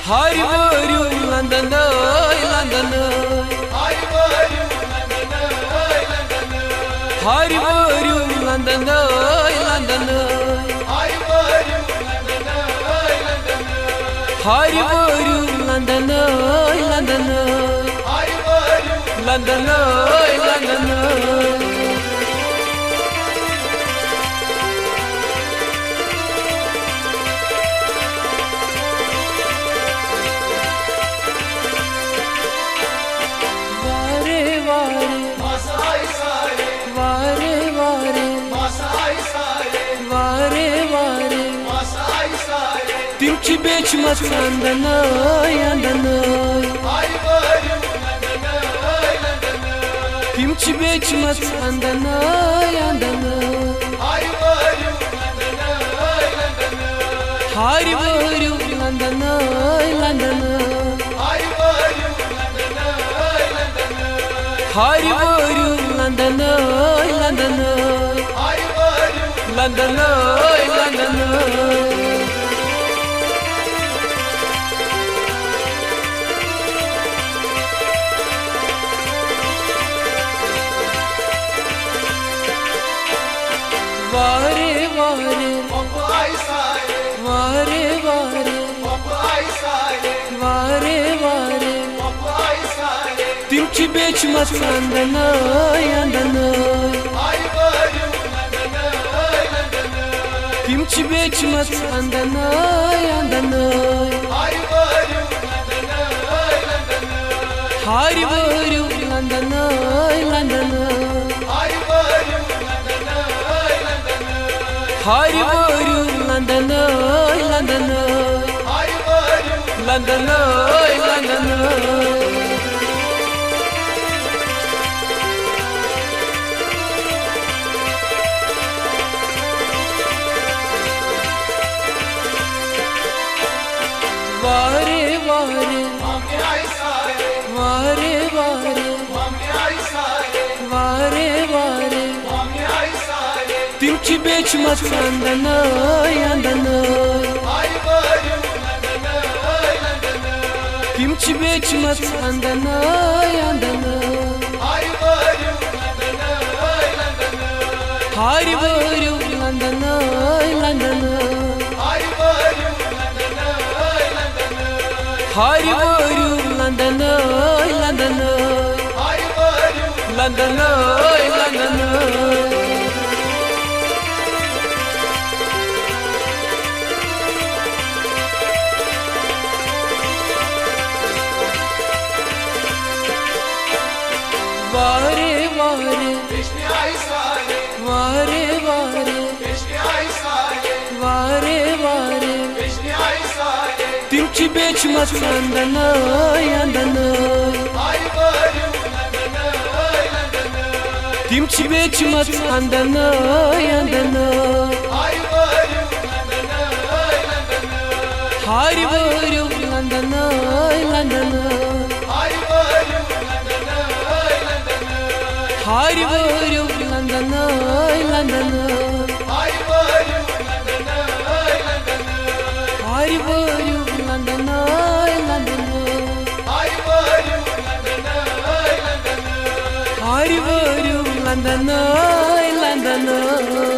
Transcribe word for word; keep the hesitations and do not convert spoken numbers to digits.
ہارِ وٲرِو لندن ٲے لندن ٲے۔ ہارِ وٲرِو لندن ٲے لندن ٲے۔ ہارِ وٲرِو لندن ٲے لندن ٲے۔ لندن ٲے لندن ٲے۔ وارے وارے، وارے وارے، وارے وارے۔ تِم چھِ بیچھمژ اندن ٲے اندن ٲے۔ تِم چھِ بیچھمژ اندن ٲے اندن ٲے۔ ہارِ وٲرِو لندن ٲے لندن ٲے۔ ہارِ وٲرِو لندن ٲے لندن ٲے۔ لندن ٲے لندن ٲے۔ وارے وارے، وارے وارے، وارے وارے۔ تِم چھِ بیچھمژ اندن ٲے اندن ٲے۔ تِم چھِ بیچھمژ اندن ٲے اندن ٲے۔ ہارِ وٲرِو لندن ٲے لندن ٲے۔ ہارِ وٲرِو لندن ٲے لندن ٲے۔ لندن ٲے لندن ٲے۔ وارے وارے، وارے وارے، وارے وارے۔ تِم چھِ بیچھمژ اندن ٲے اندن ٲے۔ تِم چھِ بیچھمژ اندن ٲے اندن ٲے۔ ہارِ وٲرِو لندن ٲے لندن ٲے۔ ہارِ وٲرِو لندن ٲے لندن ٲے۔ لندن ٲے لندن ٲے۔ وارے وارے، وارے وارے، وارے وارے۔ تِم چھِ بیچھمژ اندن ٲے اندن ٲے۔ تِم چھِ بیچھمژ اندن ٲے اندن ٲے۔ ہارِ وٲرِو لندن ٲے لندن ٲے۔ ہارِ وٲرِو لندن ٲے لندن ٲے۔ ہارِ وٲرِو لندن ٲے لندن ٲے۔ ہارِ وٲرِو لندن ٲے لندن ٲے۔